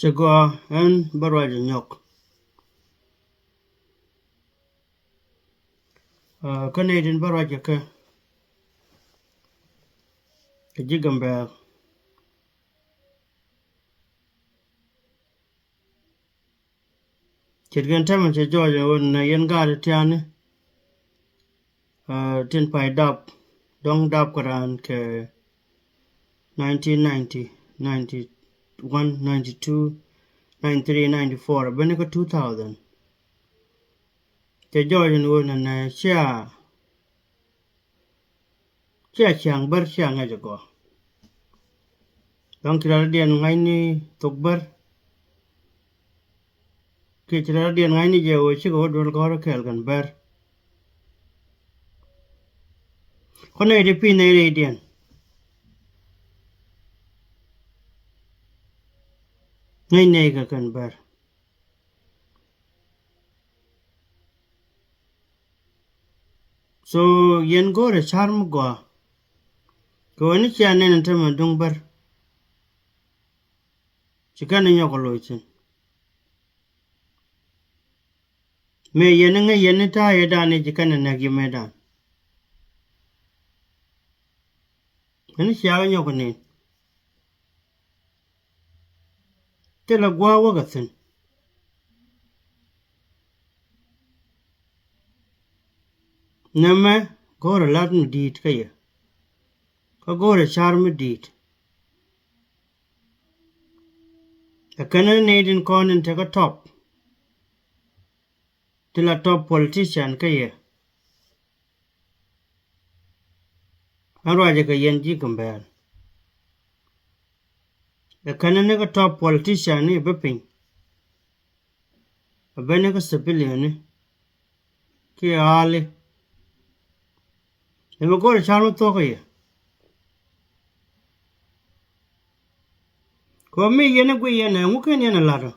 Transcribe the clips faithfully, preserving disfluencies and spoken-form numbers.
Ti gɔaa, ɛn bä ruac ɛ nyɔk. Kä nɛy tin bä ruac ɛ kɛ, kɛ ji̱ Gambɛl. Ce̱tkɛn täämɛ cɛ jɔɔc ɛ ɣöö nɛ yɛn gaat tiani tin pay dap, dɔ̱ŋ dap kɛ raan kɛ nineteen ninety, ninety one, ninety two, ninety three, ninety four, a ben ni kä two thousand. Cɛ jɔɔc ɛn ɣöö nɛ nɛ cia, cia ciaŋ bär cia ŋäc ɛ gɔaa. Dɔ̱ŋ ci rɔ̱diɛn ŋa̱cni thok bär. Kiɛ ci rɔ̱diɛn ŋa̱cni jɛ ɣöö cikɛ wä duel gɔ̱r kɛɛl kɛn bär. Kɔ nɛy ti pi̱i̱ nɛy rɛydiɛn. Ŋäc nɛy kɛ kɛn bär. So yɛn go̱o̱rɛ car mi gɔaa kɛ ɣöö ni cia nɛn in te mɛ duŋ bär. Ci kɛn ni nyɔk kɛ loc thi̱n. Mëë yɛn ni ŋäc yɛn ni ta̱a̱ yɛ dan i̱ ci kɛn ni näk yɛ mëë dan. Ɣän cia kɛ nyɔk kɛ nin. Thilɛ gua̱a̱ wäkɛ thi̱n. Nɛmɛ go̱o̱rɛ la̱t mi di̱i̱t kä yɛ. Kä go̱o̱rɛ car mi di̱i̱t. Ɛ kɛn ni nɛy tin kɔn in tekä top. Ti la top politician kä yɛ. Ɛn ruacɛ kɛ yɛn ji̱ Gambɛl. Ɛ kɛn ni kä top politician ni bä piny. Ɛ ben ni kä civilian ni kiɛ aali. Ɛmɛ go̱o̱rɛ car mi thuɔ̱k kɛ yɛ. Kɛ ɣöö mi yɛn ɛ guic yɛn ɛ ŋu ken yɛn ɛ la̱t ɔ.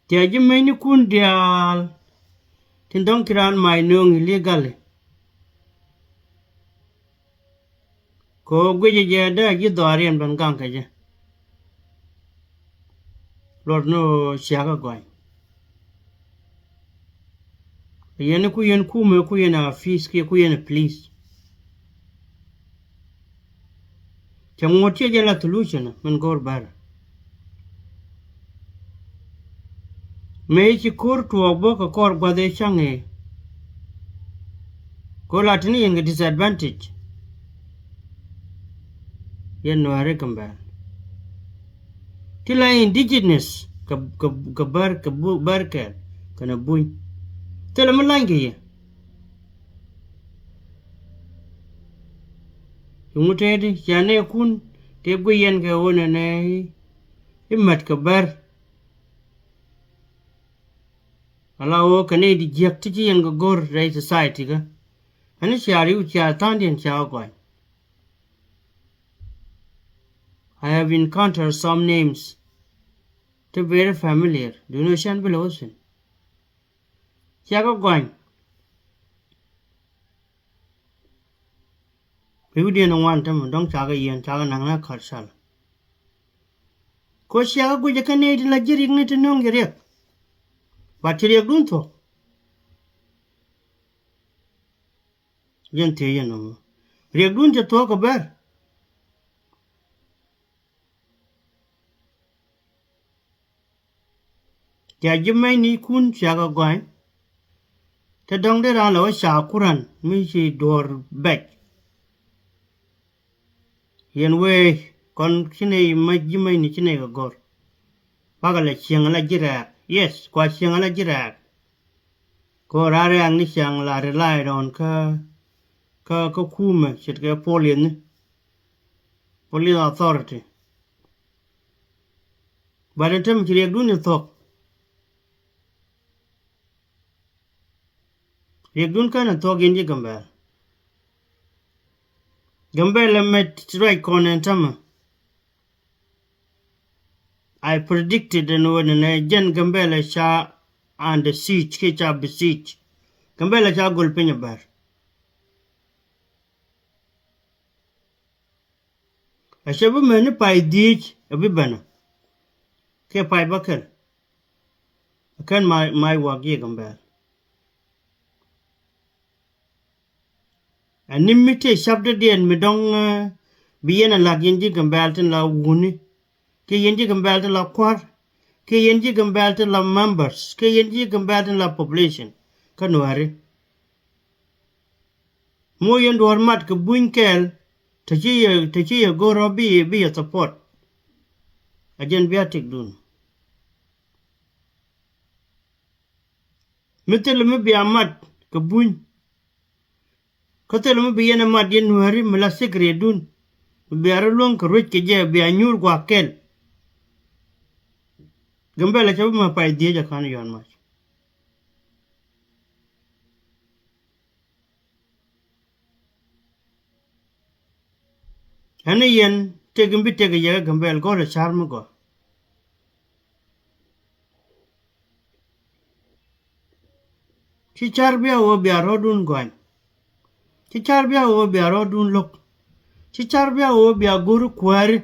Tiɛ ji̱ mecnikun diaal tin dɔ̱ŋ ci raan mac nööŋ illegally. Kɛ ɣöö guicɛ jɛ dee a ji̱ dhɔaariɛn ben gaŋ kɛ jɛ. Luɔt ni ɣöö ciakä gɔany. Yɛn ku yɛn kumɛ ku yɛn a peace kiɛ ku yɛn a police. Cɛ ŋuɔ̱t ciɛ jɛ la solution min go̱o̱r bär. Mëë ci ko̱r tuɔɔk bä kɛ kɔr gua̱th ëë cäŋ ëë. Go̱o̱r la tini yɛn kɛ disadvantage. Yɛn Nuääri Gambɛl. Ti la indigenous kɛ, kɛ, kɛ bär, kɛ bu-, bär kɛɛl kɛnɛ buny. Thilɛ mi lany kɛ yɛ. Ci ŋut tëëdi cia nɛɛkun tëë guic yɛn kɛ ɣöö nɛnɛ i̱ mät kɛ bär. Ala ɣöö kɛ nɛy di jiäk ti ci yɛn kɛ go̱r rɛy society kä. Ani cia riw cia tha̱a̱ŋdiɛn cia kɛ gɔany. I have encountered some names ti very familiar. Duundɛ cän bi lɛ wä thi̱n. Cia kɛ gɔany. Pi̱wdiɛn ŋuan tämɛ dɔ̱ŋ ca kɛ yiɛn ca kɛ naŋ na kar cal. Ko cia kɛ guic ɛ kä nɛy ti la ji̱ riɛk ni ti nöŋ ji̱ riɛk. Bat ci riɛkdun thuɔ̱k. Jɛn thiec jɛ nɔmɔ. Riɛkdun cɛ thuɔ̱k kɛ bär. Cia ji̱ mɛcnikun cia kɛ gɔany. Te dɔ̱ŋ dee raan lɛ wä ca kuran mi ci duɔ̱ɔ̱r bɛc. Yɛn wee kɔn ci nɛy mac ji̱ mɛcni ci nɛy kɛ gɔ̱r. Bakɛ lɛ cieŋ ala ji̱ rɛɛk. Yes, kua cieŋ ala ji̱ rɛɛk. Kɛ ɣöö raan rɛɛk ni cieŋ la rely on kä, kä, kä kumɛ ce̱tkɛ police ni. Police authority. But in term ci riɛkdun in thuɔ̱k. Riɛkdun kɛn in thuɔ̱k yɛn ji̱ Gambɛl. Gambɛl ɛmɛ ruac kɔn in tämɛ. I predicted ɛn ɣöö nɛnɛ jɛn Gambɛl ɛ ca under siege kiɛ ca besiege. Gambɛl ɛ ca göl piny ɛ bär. A cɛ bi mɛni pay dhiec a bi bɛnɛ kiɛ pay bäkɛl. A kɛn may may wak jiɛ Gambɛl. Ɛn ni mi tëë cap dädiɛn mi dɔ̱ŋ bi yɛn a la̱t yɛn ji̱ Gambɛl tin la wuni, kiɛ yɛn ji̱ Gambɛl tin la kua̱r, kiɛ yɛn ji̱ Gambɛl tin la members, kiɛ yɛn ji̱ Gambɛl tin la population kä Nuääri. Moc yɛn duɔ̱ɔ̱r mat kɛ buny kɛɛl. Te ci yɛ te ci yɛ go̱r ɔ bi bi yɛ support. A jɛn bia tikdun. Mi thilɛ mi bia mat kɛ buny. Kä thilɛ mi bi yɛn ɛ mat yɛn Nuääri mi la secretdun. Mi bia rɔ luäŋ kɛ ruec kɛ jɛ bia nyuur gua̱a̱k kɛl. Gambɛl a cä bi ma pay dhiec a ka̱n yɔ̱a̱n mac. Ɛn ni yɛn tëk in bi tëk yɛ kä Gambɛl gɔ̱r ɛ ca̱r mi gɔ̱r. Ci ca̱r bia ɣöö bia rɔ̱dun gɔ̱a̱ny. Ci ca̱r bia ɣöö bia rɔ̱dun lo̱k. Ci ca̱r bia ɣöö bia go̱ri kuääri.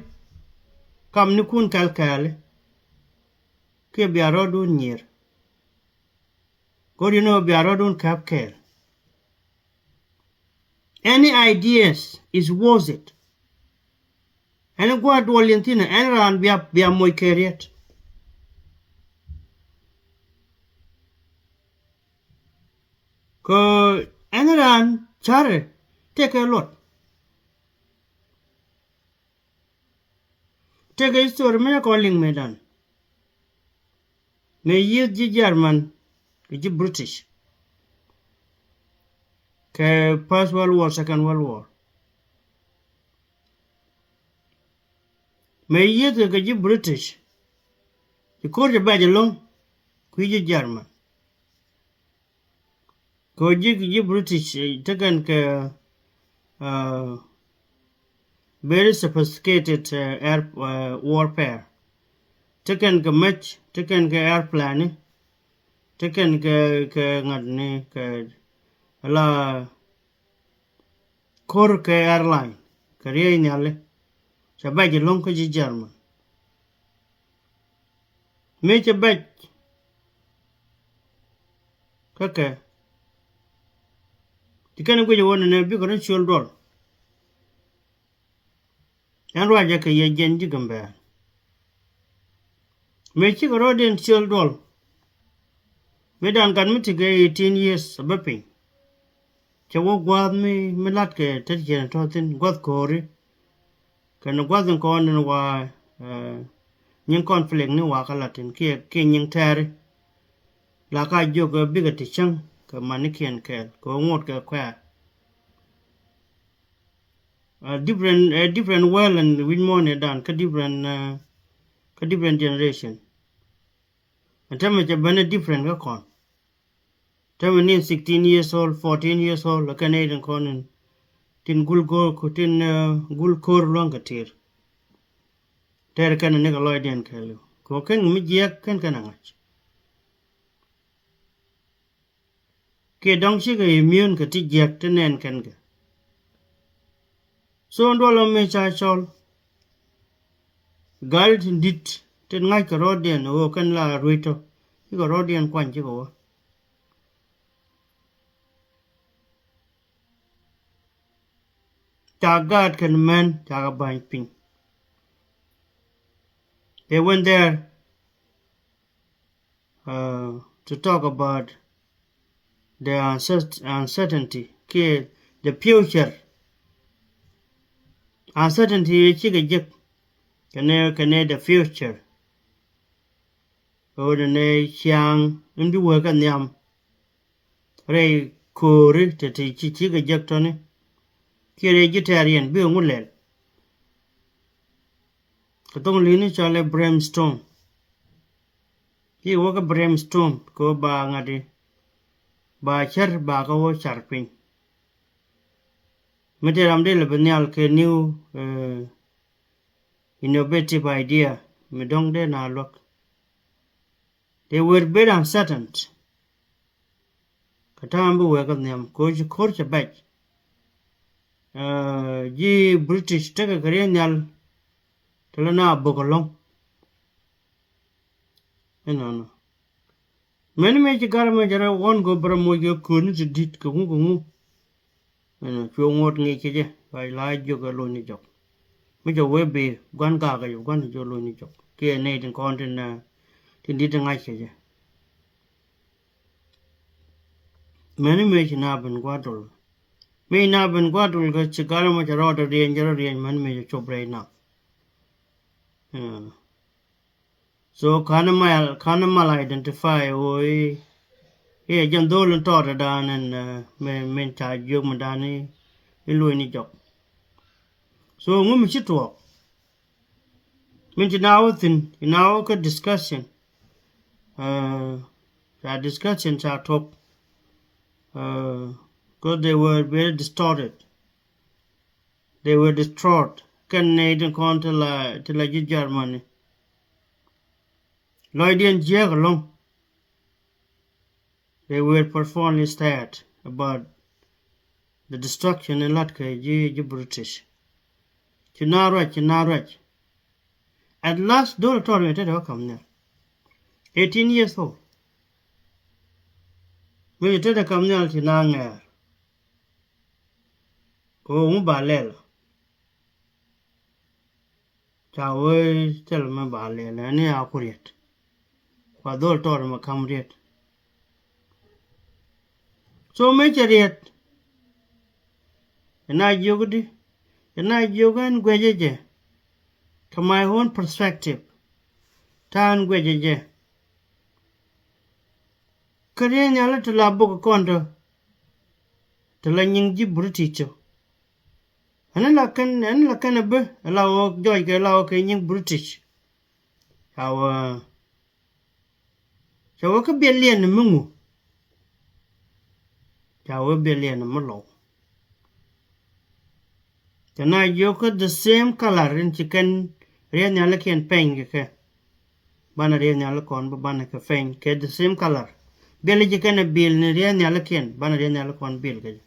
Kamnikun kɛl kɛɛli. Kiɛ bia rɔ̱dun nyier. Go̱r yɛn ɣöö bia rɔ̱dun käp kɛɛl. Any ideas is worth it. Ɛn gua̱a̱th duɔl yɛn thi̱n ɛn raan bia bia moc kɛ riet. Kɛ ɛn raan ca̱rɛ tëkɛ luɔt. Tëkɛ history mi cä kɔn liŋ mëëdan. Mëë yieth ji̱ German kɛ ji̱ British kɛ First World War, Second World War. Mëë yieth kɛ ji̱ British ci ko̱r cɛ bɛc ɛlɔ̱ŋ kui̱ ji̱ German. Kɛ ɣöö ji̱ ji̱ British tekɛn kɛ very sophisticated air warfare. Tekɛn kɛ mec, tekɛn kɛ airplane, tekɛn kɛ kɛ ŋa̱tni kɛ ala ko̱r kɛ airline kɛ riey nhiali. Cɛ bɛc ɛlɔ̱ŋ kä ji̱ German. Mëë cɛ bɛc kä kɛ ti kɛn guic ɛ wä nɛnɛ bikɛ rɔ ciöl duɔl. Ɛn ruacɛ kɛ yɛ jɛn ji̱ Gambɛl. Mëë cikɛ rɔɔdiɛn ciöl duɔl. Mëë dan gat mi ti kɛ eighteen years a bä piny. Cɛ wä gua̱a̱th mi mi la̱tkɛ tet ciɛn tɔ̱ thi̱n gua̱th ko̱ri. Kɛn gua̱th in kɔn in wa nyin conflict ni wa kä latin kiɛ kiɛ nyin tɛɛri. La ka jiök bikɛ ti cäŋ kɛ manikiɛn kɛɛl kɛ ŋot kɛ kuɛɛr. Different different world in wi̱c muɔ̱ɔ̱n in dan kä different kä different generation. Ɛn tämɛ cɛ ben a different kä kɔn. Tämɛ ni sixteen years old, fourteen years old, kɛn nɛy tin kɔn in tin gul go̱o̱r tin gul ko̱r lua̱ŋ kɛ ti̱i̱r. Tɛɛr kɛn ni kɛ lɔcdiɛn kɛɛliw kɛ ɣöö kɛn kɛ mi jiɛk kɛn kɛn a ŋa̱c. Kiɛ dɔ̱ŋ cikɛ immune kɛ ti jiäk ti nɛn kɛn kɛ. So duɔl ɔ mëë ca cɔl. Gal tin di̱t tin ŋa̱c kɛ rɔɔdiɛn ɣöö kɛn la ruec tɔ cikɛ rɔɔdiɛn kuany cikɛ wä. Ca gaat kɛn män ca kɛ ba̱ny piny. They went there to talk about the uncertainty kiɛ the future. Uncertainty cikɛ jek kɛnɛ kɛnɛ the future. Ɣöö nɛ nɛ ciaŋ in bi wee kɛ nhiam rɛy kööri te te ci cikɛ jek tɔni. Kiɛ rɛy ji̱ tɛɛr yɛn bikɛ ŋu lɛl. Kɛ thoŋ li̱ni cɔalɛ brainstorm. Ci wä kä brainstorm kɛ wä ba ŋa̱t i̱ ba cär ba kä wä car piny. Mi te ram dee lɛ bi nhial kɛ new innovative idea mi dɔ̱ŋ dee na luäk. They were very uncertain. Kɛ ta̱a̱ mi bi wee kä nhiam ko̱ ci ko̱r cɛ bɛc. Ji̱ British tekɛ kɛ riey nhial Thilɛ na bok ɛlɔ̱ŋ. Inɔnɔ. Mɛn mëë ci gat ɛmɔ cɛ rɛ ɣɔn kɛ bɛ rɛ moc kɛ kööni ti di̱t kɛ ŋu kɛ ŋu. Ɛn cuɛ ŋuɔ̱t ŋi̱i̱c kɛ jɛ ba la jiök ɛ lo̱ny ni jɔk. Mi cɛ wee bi gua̱n gak kɛ jɛ gua̱n jiök lo̱ny ni jɔk kiɛ nɛy tin kɔn tin, tin di̱t ti ŋa̱c kɛ jɛ. Mɛn mëë ci na ben gua̱dol. Mi na ben gua̱dol kɛ ci gat ɛmɔ cɛ rɔɔdɛ riɛny cɛ rɔ riɛny mɛn mëë cɛ cop rɛy nath. So ka̱n mal ka̱n mal identify ɣöö i̱ i̱ jɛn dhol in tɔɔt dan in min ca jiök mi dan i̱ luɔ̱ny ni jɔk. So ŋu mi ci tuɔɔk min ci na wä thi̱n ci na wä kä discussion. Ca discussion ca tuɔk. Because they were very distorted. They were destroyed. Kɛn nɛy tin kɔn ti la ti la ji̱ Germany. Lɔcdiɛn jiääk ɛlɔ̱ŋ. They were profoundly sad about the destruction in lat kɛ ji̱ ji̱ British. Ci na ruac ci na ruac. At last dhol tɔr mi tetdɛ kä Kam Nhial. Eighteen years old. Mi ci tetdɛ Kam Nhial ci na ŋɛɛr. Kɛ ɣöö ŋu ba lɛl. Ca wee thil mi ba lɛl ɛn i̱ a ku riet. Kua dhol tɔɔr mi kam riet. So mëë cɛ riet. Ɛn a jiök di ɛn a jiök ɛn guɛcɛ jɛ. Kɛ my own perspective. Ta̱a̱n guɛcɛ jɛ. Kä riey nhiali ti la bok kɔn tɔ. Ti la nyiŋ ji̱ British tɔ. Ɛn la kɛn ɛn la kɛn a bi la wä jɔc kɛ la wä kɛ nyiŋ British. Ca wä ca wä kä biɛl liɛn mi ŋu. Ca wä biɛl liɛn mi lɔw. Tɛ na jiök kä the same color in ci kɛn riey nhiali kiɛn pɛny kɛ kɛ. Banɛ riey nhiali kɔn bi banɛ kɛ pɛny kɛ the same color. Biɛl ci kɛn a bil ni riey nhiali kiɛn banɛ riey nhiali kɔn bil kɛ jɛ.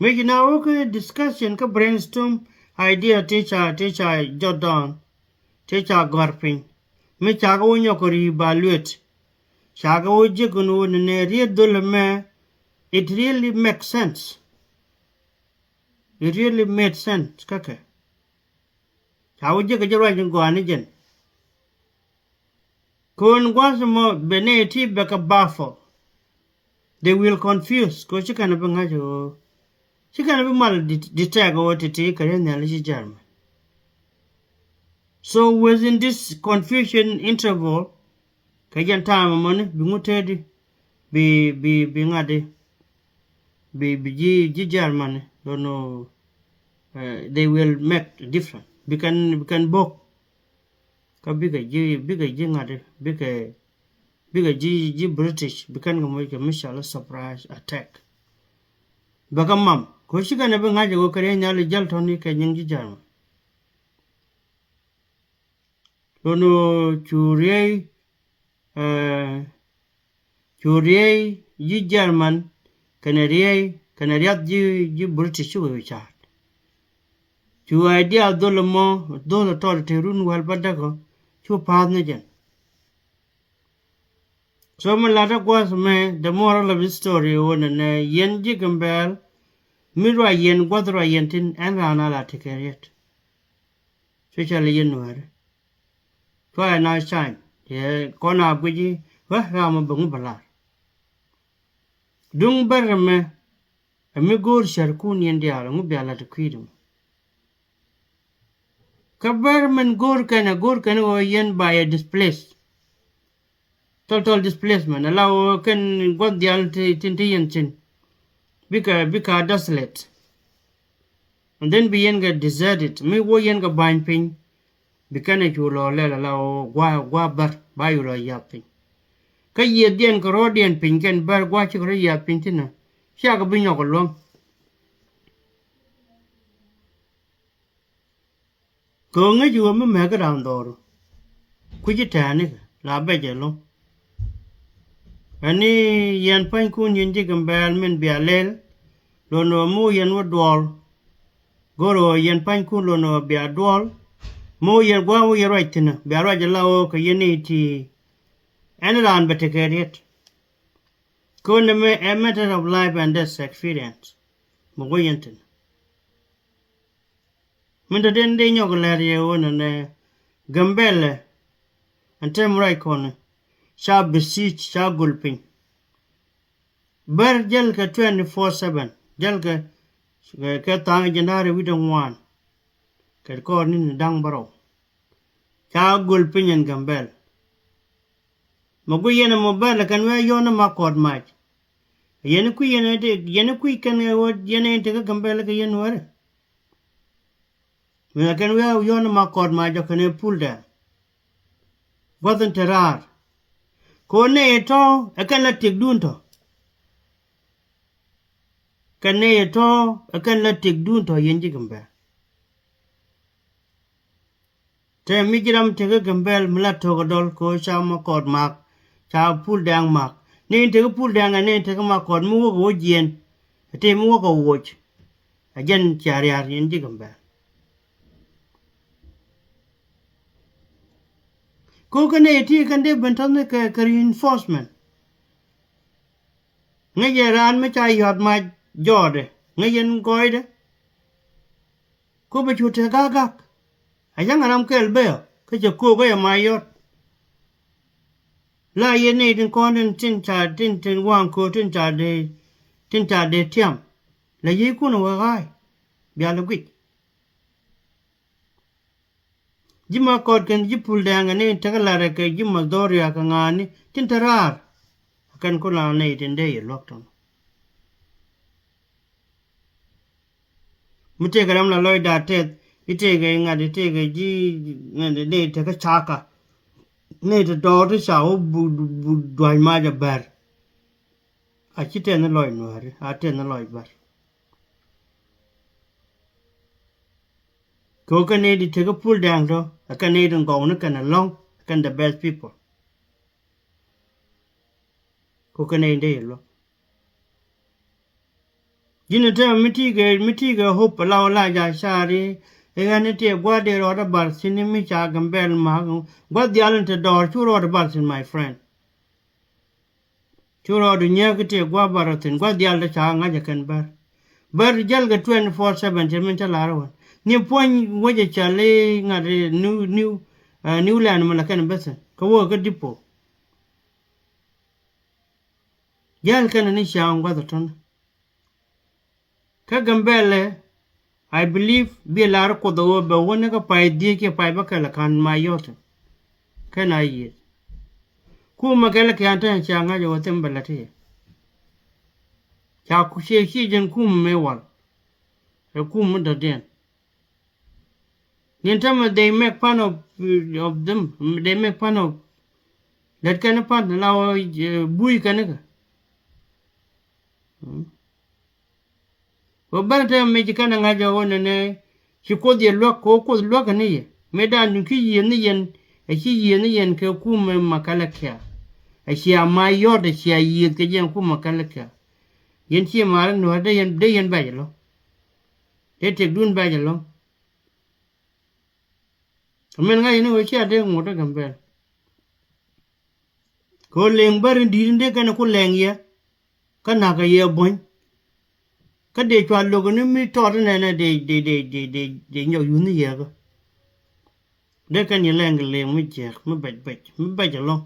Mi ci na wä kä discussion kä brainstorm idea ti ca ti ca jot down. Ti ca gɔ̱r piny mi ca kɛ wä nyɔk kɛ ri ba luet. Ca kɛ wä jiäk ni wä ni nɛ riet dhol mɛ. It really make sense. It really made sense kä kɛ. Ca wä jiäk kɛ jɛ ruac ni gɔaa ni jɛn. Kɛ ɣöö gua̱th mɔ bɛ nɛy ti bɛ kɛ baffle. They will confuse kɛ ɣöö ci kɛn bi ŋa̱c ɣöö ci kɛn bi mal detect ɣöö ti̱ti̱ kɛ riey nhiali ci German. So within this confusion interval kɛ jɛn time mɔni bi ŋut tëëdi bi bi bi ŋa̱di bi bi ji̱ ji̱ Germany don't know. They will make different bi kɛn bi kɛn bok. Kä bikɛ ji̱ bikɛ ji̱ ŋa̱di bikɛ bikɛ ji̱ ji̱ British bi kɛn kɛ moc kɛ missile surprise attack. Bɛ kɛ mam kɛ ɣöö ci kɛn bi ŋa̱c kɛ ɣöö kɛ riey nhiali jäl tɔ̱ni kɛ nyiŋ ji̱ German. Lo̱n ɣöö cu riey cu riey ji̱ German kɛnɛ riey kɛnɛ riath ji̱ ji̱ British ci wee wi̱i̱ ca̱a̱t. Cu idea dhol ɛmɔ dhol ɛ tɔt te run wäl bädäkɔ cu pa̱a̱th ni jɛn. So mi la̱t ɛ gua̱th mɛ the moral of the story ɣöö nɛnɛ yɛn ji̱ Gambɛl mi ruac yɛn gua̱th ruac yɛn tin ɛn raan a la tekɛ riet. Especially yɛn Nuääri. Cua yɛ na cany yɛ kɔn a guic i̱ ɣä ram a bäŋ bä lar. Duŋ bär ɛmɛ ɛ mi go̱o̱r cärkun yɛn diaal ɛŋu bia la̱t ɛ kui̱dɛ mɔ. Kä bär min go̱o̱r kɛn ɛ go̱o̱r kɛn ɣöö yɛn ba yɛ displace. Total displacement ala ɣöö kɛn gua̱th diaal tin ti yɛn thi̱n. Bikɛ bikɛ a desolate. And then bi yɛn kɛ deserted mi wä yɛn kɛ ba̱ny piny. Bi kɛn ɛ cu lɔ lɛl ala ɣöö gua̱a̱ gua̱a̱ bär ba cu lɔ yath piny. Kä yiëëthdiɛn kɛ rɔɔdiɛn piny kɛn bär gua̱a̱ cikɛ rɔ yath piny thi̱n ɛ. Ciakɛ bi nyɔk ɛ luäŋ. Kɛ ɣöö ŋäc ɣöö mi mɛ̈kä da̱a̱n dhɔru. Kui̱ci tɛ̈ɛ̈nikɛ la bɛc ɛlɔ̱ŋ. Ɛni yɛn pua̱nykun yɛn ji̱ Gambɛl min bia lɛl. Luɔ̱n ɣöö mi wä yɛn wä duɔl. Go̱r ɣöö yɛn pa̱nykun lon ɣöö bia duɔl. Mi wä yɛn gua̱a̱m wä yɛn ruac thi̱n bia ruac ala ɣöö kɛ yɛn nɛy ti. Ɛn raan bɛ tekɛ riet. Kɛ ɣöö nɛmɛ ɛ matter of life and death experience. Mi wä yɛn thi̱n. Min te den dee nyɔk lɛr yɛ ɣöö nɛnɛ Gambɛlɛ. Ɛn tɛm ruac kɔn ca besiege ca gol piny. Bär jäl kɛ twenty four seven jäl kɛ kɛ thaŋ jɛndari wi̱dɛ ŋuan. Kɛ kɔɔr ni ni da̱ŋ bärɔw. Ca gol piny ɛn Gambɛl. Mɛ guic yɛn ɛmɔ bär lɛ kɛn wee yɔn ɛma kɔɔt mac. Yɛn kui̱ yɛn ɛ yɛn kui̱ kɛn ɛ wä yɛn ɛ in tekä Gambɛl kɛ yɛn wärɛ. Mëë kɛn wi̱i̱ a yɔ̱ɔ̱n ma kɔɔt ma jɔk kɛn ɛ pul dɛŋ. Gua̱th in te raar. Kɛ ɣöö nɛy ɛ tɔ̱ ɛ kɛn la tiekdun tɔ̱. Kɛ nɛy ɛ tɔ̱ ɛ kɛn la tiekdun tɔ̱ yɛn ji̱ Gambɛl. Te mi ji̱ ram tekä Gambɛl mi la to̱k ɛ dɔl kɛ ɣöö ca ma kɔɔt mak ca pul dɛŋ mak. Nɛy in tekä pul dɛŋ ɛ nɛy in tekä ma kɔɔt mi wäkɛ wä jiɛn. Ɛ te mi wäkɛ woc. A jɛn cia ria̱r yɛn ji̱ Gambɛl. Ko̱ kä nɛy ti kɛn dee ben tɔ̱th ni kɛ kɛ reinforcement. Ŋäc yɛ raan mi ca yɔ̱a̱th mac jɔɔdɛ ŋäc yɛn gɔɔydɛ. Ko̱ bɛ cu te gak gak. A cäŋ a ram kɛl bɛ kä cɛ ko̱o̱k kä yɛ mac yɔ̱t. La yɛn nɛy tin kɔn tin tin ca tin tin waŋ ko̱o̱k tin ca dee tin ca dee tiam. La yiëëkun wä ɣa̱a̱y. Bia lɛ guic. Ji̱ ma kɔt kɛn ji̱ pul dɛŋ ni tekä larɛ kɛ ji̱ ma dhɔr ya kɛ ŋa̱a̱ni tin te raar. Kɛn ku la nɛy tin dee yɛ luäk tɔn. Mi tëëkɛ ram la lɔcda tɛth i̱ tëëkɛ ŋa̱t i̱ tëëkɛ ji̱ ŋa̱t i̱ nɛy tekä caka. Nɛy te dɔɔr ti ca wä bu dua̱c mac a bär. A ci tɛth ni lɔc nuääri a tɛth ni lɔc bär. Kɛ ɣöö kɛn nɛy ti tekä pul dɛŋ tɔ ɛ kɛn nɛy ti gɔw ni kɛn ɛlɔ̱ŋ ɛ kɛn the best people. Kɛ ɣöö kɛn nɛy ti dee yɛ luäk. Ji̱n ɛ tɛmɛ mi ti̱i̱ kɛ mi ti̱i̱ kɛ hope ɛ la wä la ja̱ ca̱ri. Ɛ ɣän ni tëë gua̱a̱r dee rɔɔdɛ bar thi̱n ni mi ca Gambɛl ma̱a̱k gua̱a̱r dhial ni te dɔɔr cu rɔɔdɛ bar thi̱n my friend. Cu rɔɔdu nyääk kä tëë gua̱a̱r bär rɔ thi̱n gua̱a̱r dhial te ca ŋa̱c ɛ kɛn bär. Bär jäl kɛ twenty four seven cɛ min cä la̱r ɛ wän ni puɔ̱ny wec ɛ cäl i̱ ŋa̱t i̱ new new new land mi la kɛn bä thi̱n kä wä kä dipo. Jäl kɛn ni ciaŋ gua̱th ɛ tɔ̱n. Kä Gambɛlɛ I believe bi lar Kuoth ɣöö bɛ wä ni kä pay dhiec kiɛ pay bä kɛl ka̱n ma yɔ̱t. Kɛn a yiëth. Kumɛ kɛl kian te cia ŋa̱c ɣöö thim bɛ lät i̱ ca ku cie cie jɛn kumɛ mëë wal. Ɛ kumɛ dɔ̱diɛn. Ni̱n tämɛ they make fun of, of them. They make fun of. Lät kɛn pan la ɣöö buy kɛn kɛ. Wä bän te mi ci kɛn ŋa̱c ɛ ɣöö nɛnɛ ci Kuoth yɛ luäk kɛ ɣöö Kuoth luäk kɛ ni yɛ mëë dan duŋ ki yiëëth ni yɛn. Ɛ ci yiëëth ni yɛn kɛ kumɛ ma kɛlɛ kia. Ɛ cia ma yɔ̱t ɛ cia yiëëth kɛ jɛn kumɛ kɛlɛ kia. Yɛn ci ma̱a̱r in nuäär dee yɛn dee yɛn bɛc ɛlɔ̱ŋ. Dee tëkdun bɛc ɛlɔ̱ŋ. Min ŋa̱c ni ɣöö cia dee ŋot ɛ Gambɛl. Kɛ ɣöö leŋ bär in di̱i̱t in dee kɛn ku lɛŋ yɛ. Kä na̱k kɛ yɛ buɔ̱ny. Kä dee cua lo̱k ni mi tɔɔt inɛnɛ dee dee dee dee dee dee nyɔk yuth ni yɛɛkä. Dee kɛn yɛ lɛŋ kɛ leŋ mi jiääk mi bɛc bɛc mi bɛc ɛlɔ̱ŋ.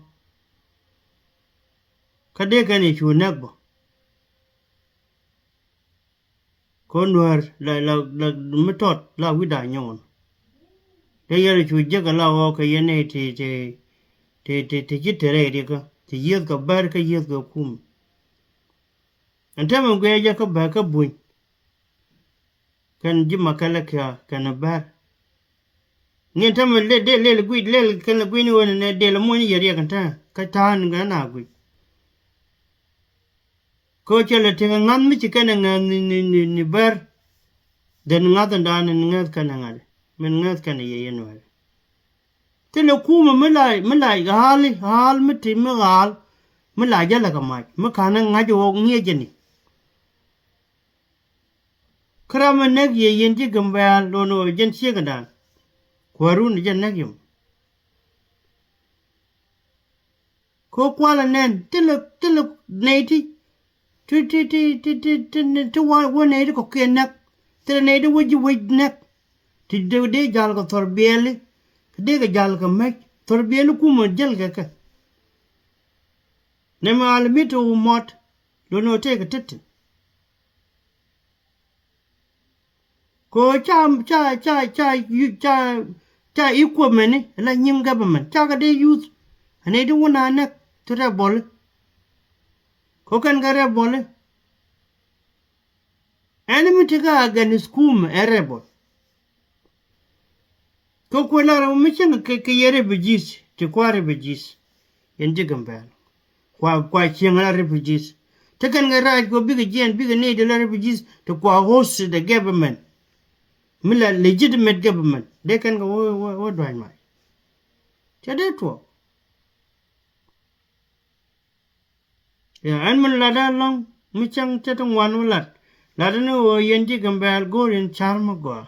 Kä dee kɛn yɛ cu nɛk bä. Kɔn nuäär la la la mi tɔt la wi̱da nyɔɔn. Dee yɛn cu jiäk ala ɣɔɔ kɛ yɛn nɛy ti ti ti ti ti ci te rɛy rikä ti yiëth kɛ bär kä yiëth kɛ kum. Ɛn täämɛ guiɛ jɛ kä bär kä buny. Kɛn ji̱ ma kɛlɛ kia kɛn bär. Ni ɛn täämɛ lel dee lel guic lel kɛn guic ni ɣöö nɛ del muɔ̱ny yɛ riɛk ɛn täämɛ kä ta̱a̱n ɣän a guic. Kä cɛ lɛ tekɛ ŋa̱th mi ci kɛn ɛ ŋa̱th ni ni ni ni bär. Dhen ŋa̱th ɛn da̱a̱n ni ŋa̱th kɛn ɛ ŋa̱th min ŋa̱th kɛn ɛ yɛ yɛn wɛl. Thilɛ kumɛ mi la mi la ɣa̱a̱li ɣa̱a̱l mi ti mi ɣa̱a̱l mi la jälɛ kɛ mac mi ka̱n ɛ ŋa̱c ɛ ɣɔk ŋi̱eecɛ ni. Kä ram mi näk yɛ yɛn ji̱ Gambɛl, lon ɣöö jɛn ciekdan, kuäärun jɛn näk yɛ mɔ. Kɛ ɣöö kualɛ nɛn thilɛ, thilɛ nɛy ti, ti, ti, ti wä, wä nɛy ti kɔ̱kiɛn näk. Thilɛ nɛy ti wä ji̱ wec näk. Ti dee, dee jal kɛ thɔrbiɛli, kɛ dee kɛ jal kɛ mäc. Thɔrbiɛli kumɛ jäl kɛ kɛ. Nɛmɛ al mi te wä mɔt, lon ɣöö tëëkɛ tetɛ. Kɛ ɣöö ca, ca, ca, ca, ca, ca equipment ni la nyiŋ government, ca kɛ dee use. Ɛ nɛy ti wun a näk ti rebel. Kɛ ɣöö kɛn kɛ rebel. Enemy ti kɛ against kum ɛ rebel. Kɛ kuɛ lar mi cieŋ kɛ, kɛ yɛ refugees, ti kua refugees. Yɛn ji̱ Gambɛl. Kua, kua cieŋ la refugees. Te kɛn kɛ rac kɛ bikɛ jiɛn, bikɛ nɛy ti la refugees, ti kua host the government. Mi la legitimate government. Dee kɛn kɛ wä, wä, wä duany mac. Cɛ dee tuɔɔk. Ya, ɛn min lat ɛlɔ̱ŋ, mi cäŋ cä ti ŋuan wä lat. Lat ni ɣöö yɛn ji̱ Gambɛl go̱o̱r in ca̱r mi gɔaa.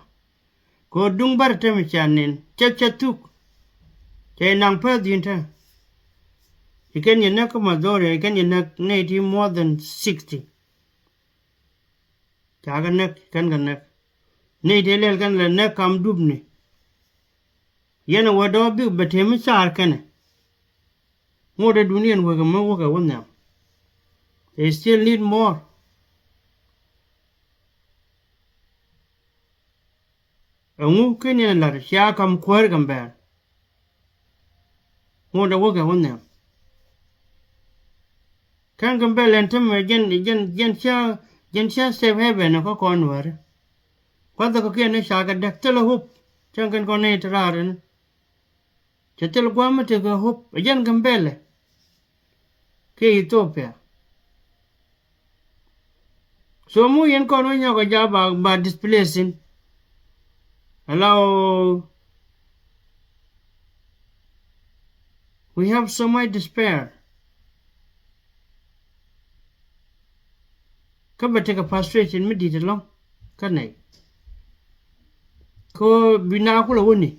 Kɛ ɣöö duŋ bär te mi ca nin, cä, cä thuk. Cɛ inaŋ päth di̱n te. Ci kɛn yɛ näk kä Mathori, ci kɛn yɛ näk nɛy ti more than sixty. Ca kɛ näk, kɛn kɛ näk. Nɛy ti lɛl kɛn lɛ näk kam dupni. Yɛn ɛ wä dɔ̱ bik bɛ tëë mi ca̱r kɛnɛ. Ŋot ɛ duniɛn wekɛ mi wäkɛ wä nhiam. They still need more. Ɛŋu ken yɛn ɛ la̱t cia kam kuäär Gambɛl. Ŋot ɛ wäkɛ wä nhiam. Kɛn Gambɛl ɛn tämɛ jɛn, jɛn, jɛn cia, jɛn cia safe haven ɛ kä kɔn Nuääri. Kuath ɛ kɔ̱kiɛn ni ca kɛ däk thilɛ hope. Cäŋ kɛn kɔn ni ti raar ɛn. Cɛ thil gua̱a̱th mi tekɛ hope ɛ jɛn Gambɛlɛ kiɛ Ethiopia. So mu yɛn kɔn wä nyɔk ɛ ja̱ ba, ba displacing. Ala ɣöö we have so much despair. Kä bɛ tekɛ frustration mi di̱t ɛlɔ̱ŋ kä nɛy. Kɛ ɣöö bi na kulɛ wäni.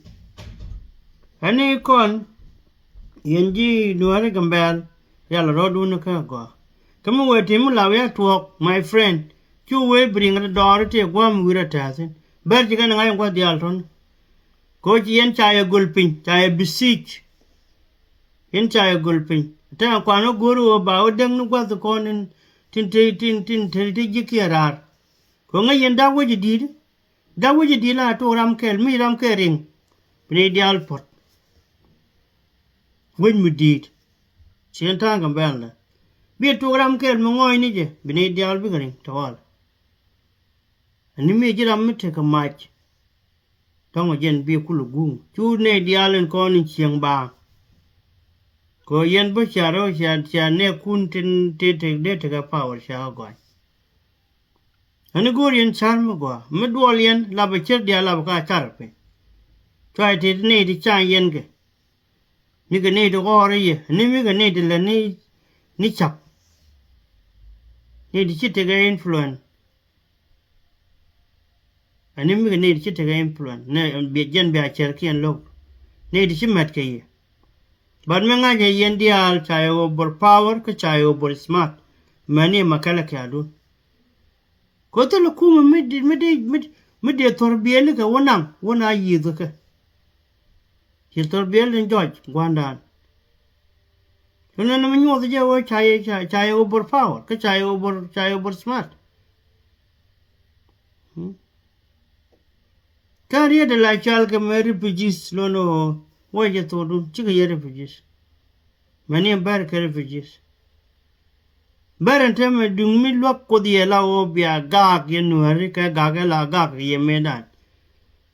Ɛn ni kɔn yɛn ji̱ Nuääri Gambɛl rial rɔɔdun kä gɔaa. Kä mi wee ti mi la wi̱i̱ a tuɔɔk, my friend, cu wee bi riŋ ri dɔɔri ti gua̱a̱m wi̱i̱ rɔ tɛ̈thin. Bär ci kɛn ŋa̱c in gua̱th diaal tɔ̱ni. Kɛ ɣöö ci yɛn ca yɛ göl piny, ca yɛ besiege. Yɛn ca yɛ göl piny. Tɛ̈ kuan wä go̱o̱ri ɣöö ba wä däk ni gua̱th kɔn in tin te, tin, tin te, te ji̱ kiɛ raar. Kɛ ŋäc yɛn da̱k wec i̱ di̱i̱t. Da̱k wec i̱ di̱i̱t la tok ram kɛl, mi ram kɛl riŋ. Bi nɛy diaal puɔ̱t. Wec mi di̱i̱t. Ci yɛn ta̱a̱ŋ kɛ bɛ̈ndɛ. Bi tok ram kɛl mi ŋɔɔcni jɛ, bi nɛy diaal bikɛ riŋ tɔɔl. Ani mi ji̱ ram mi tekɛ mac. Tɔŋ jɛn bi kulɛ guŋ. Cu nɛy diaal in kɔn in cieŋ baaŋ. Kɛ ɣöö yɛn bä cia rɛw cia, cia nɛɛkun tin te tek dee tekɛ power cia kɛ gɔny. Ani go̱o̱r yɛn ca̱r mi gɔaa, mi duɔl yɛn lapɛ cär diaal lapɛ ka car piny. Cuay tëë ti nɛy ti ca̱a̱ŋ yɛn kɛ. Mi kɛ nɛy ti ɣɔɔr yɛ, ni mi kɛ nɛy ti lät ni, ni cap. Nɛy ti ci tekɛ influence. Ani mi kɛ nɛy ti ci tekɛ influence. Nɛ, bia, jɛn bia cɛr kiɛn lo̱k. Nɛy ti ci mɛt kɛ yɛ. But mi ŋa̱cä yɛn diaal ca yɛ overpower kä ca yɛ over smart. Mɛni ma kɛlɛ kiadun. Kɛ thilɛ kumɛ mi di, mi di, mi di, mi di thor biɛli kɛ wä naŋ, wä na yiëth kɛ. Ci thor biɛli ni jɔc gua̱ndan. Tun ni mi nyuɔth jɛ wä ca yɛ, ca, ca yɛ overpower, kä ca yɛ over, ca yɛ over smart. Hmm. Kä riet la cɔal kɛ mɛ refugees lo̱n ɣöö wä jɛ thokdun, cikɛ yɛ refugees. Mɛni bär kɛ refugees. Bär ɛn täämɛ duŋ mi luäk Kuoth yɛ la ɣöö bia gaak yɛ Nuääri kɛ gaak ɛ la gaak yɛ mëëdan.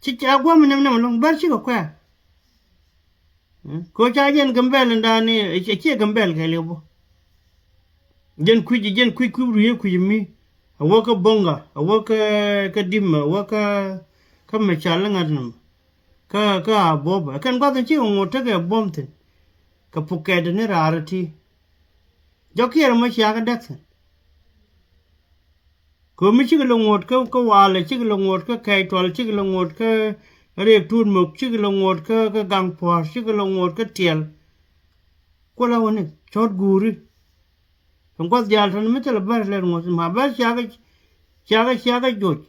Ci ca gua̱a̱m nɛm nɛm ɛlɔ̱ŋ, bär cikɛ kuɛ̈ɛ̈. Kɛ ɣöö ca jɛn Gambɛl in da̱a̱n ni, ɛ ciɛ Gambɛl kɛɛliw bä. Jɛn kui̱c, jɛn kui̱c kui̱ rui̱c kui̱c mi. A wä kä Boŋga, a wä kä, kä Dimɛ, a wä kä, kä Mɛcal ŋa̱t nɛmɛ. Kä, kä Aboba. Ɛ kɛn gua̱th in cikɛ ŋot tekɛ buɔ̱m thi̱n. Kɛ Pukɛt ni raar ti. Jɔk kiɛɛr mɔ cia kä däk thi̱n. Go̱o̱mi cikɛ lɛ ŋot kä, kä walɛ, cikɛ lɛ ŋot kä kɛɛc tual, cikɛ lɛ ŋot kä riɛk tuut mök, cikɛ lɛ ŋot kä, kä gaŋ puɔ̱ɔ̱r, cikɛ lɛ ŋot kä tiɛl. Kuɔlä wäni cɔt guuri. Ɛn gua̱th diaal tɔ̱ni mi thilɛ bär lɛr ŋuɔ̱th ma bär ciakä, ciakä, ciakä joc.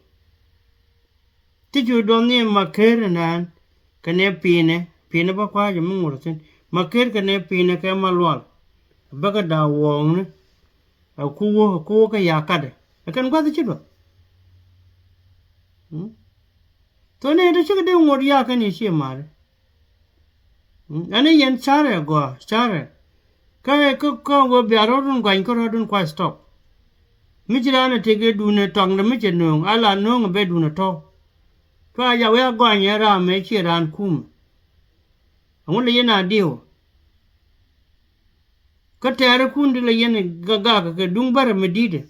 Ti cu duɔth ni ma ker naan kɛnɛ pi̱i̱nɛ, pi̱i̱nɛ bä kua̱a̱c mi ŋuɔ̱th thi̱n. Ma ker kɛnɛ pi̱i̱nɛ kɛ ma lual. Bäkä da̱a̱ wuɔ̱ɔ̱ŋni. Ɛ ku wä, ku wä kä ya katdɛ. Ɛ kɛn gua̱th ci duɔth. Mm. Thon ni ti cikɛ dee ŋuɔ̱t ya kɛn i̱ cie mari. Mm. Ɛn i̱ yɛn carɛ gɔaa, carɛ. Kä, kä, kä wä bia rɔ̱dun guany kä rɔ̱dun kua stop. Mi ci raan ɛ tëk ɛ duun ɛ tɔŋdɛ mi cɛ nööŋ, a la nööŋ ɛ bɛ duun ɛ tɔ̱. Cua ya wee a gɔany ɛ ram mɛ cie raan kum. Ɛŋu lɛ yɛn a diw. Kä tɛɛrikun ti lɛ yɛn gagakä kɛ duŋ bärɛ mi di̱tɛ.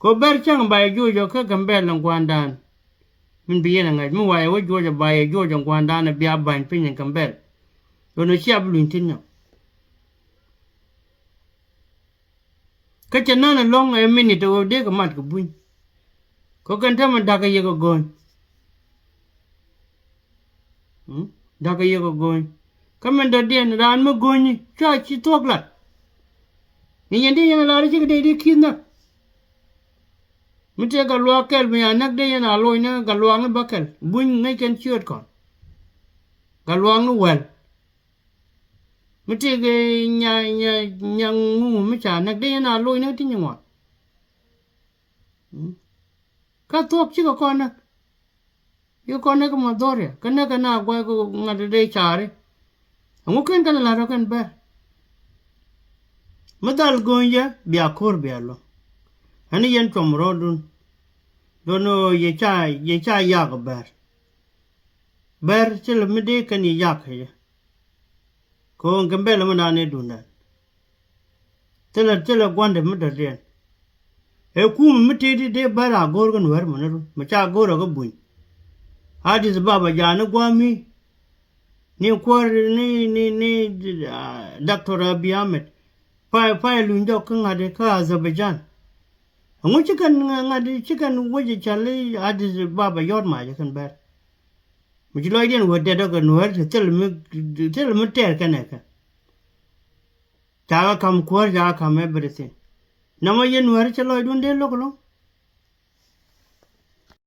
Kɛ bɛr cäŋ ba yɛ juɔcɔ kä Gambɛl ɛn gua̱a̱ndan. Min bi yɛn ɛ ŋa̱c mi wayɛ wä juɔcɔ ba yɛ juɔcɔ ɛn gua̱a̱ndan ɛ bia ba̱ny piny ɛn Gambɛl. Lon ɛ cia bi luny thi̱n nyɔk. Kä cɛ nän ɛlɔ̱ŋ ɛ minit ɛ ɣöö dee kɛ mat kɛ buny. Kɛ kɛn täämɛ da̱kä yɛ kɛ go̱o̱ny. Mm? Da̱kä yɛ kɛ go̱o̱ny. Kä min dɔ̱diɛn raan mi go̱o̱nyi cua ci thuɔ̱k lat. Ni yɛn dee yɛn a lar cikɛ dee dee ki̱th näk. Mi tëë Gatluak kɛl mi a näk dee yɛn a loc ni Gatluak ni bä kɛl buny ŋäc kɛn ciööt kɔn. Gatluak ni wäl. Mi tëë kɛ nya, nya, nya ŋuŋ mi ca näk dee yɛn a loc ni ti nyi ŋuan. Mm. Kä thuɔ̱k cikɛ kɔn näk. Ci kɔn näk kɛ Mathɔria kä näk kɛn a guay kɛ ŋa̱t dee caari. Ɛŋu ken kɛn a la̱t rɔ kɛn bɛr. Mi dhal go̱o̱ny jɛ bia ko̱r bia luäŋ. Ɛn yɛn cuɔm rɔɔdun. Duɔ̱n ɣöö yɛ ca, yɛ ca yak bɛr. Bɛr thilɛ mi dee kɛn yɛ yak kɛ jɛ. Kɛ ɣöö Gambɛl mi naan ëë duundan. Thilɛ, thilɛ gua̱ndɛ mi dɔ̱diɛn. Ɛ kumɛ mi tëëdi dee bär a go̱o̱r kä Nuäär mɔ ni run mɛ ca go̱o̱r ɛ kä buny. Addis Ababa jaani gua̱a̱mi. Ni kuäär ni, ni, ni, ah, Doctor Abiy Ahmed. Pay, pay luny jɔk kä ŋa̱t kä Azerbaijan. Ɛŋu ci kɛn ŋa̱t ci kɛn wec cali Addis Ababa yɔt mac kɛn bɛr. Mi ci lɔcdiɛn wä dɛt ɔ kɛ Nuäär ti thil mi, thil mi tɛɛr kɛn ɛ kɛ. Ca kɛ ka̱m kuäär, ca kɛ ka̱m everything. Nɔmɔ yɛn Nuäär cɛ lɔcdun dee lo̱k ɛlɔ̱ŋ.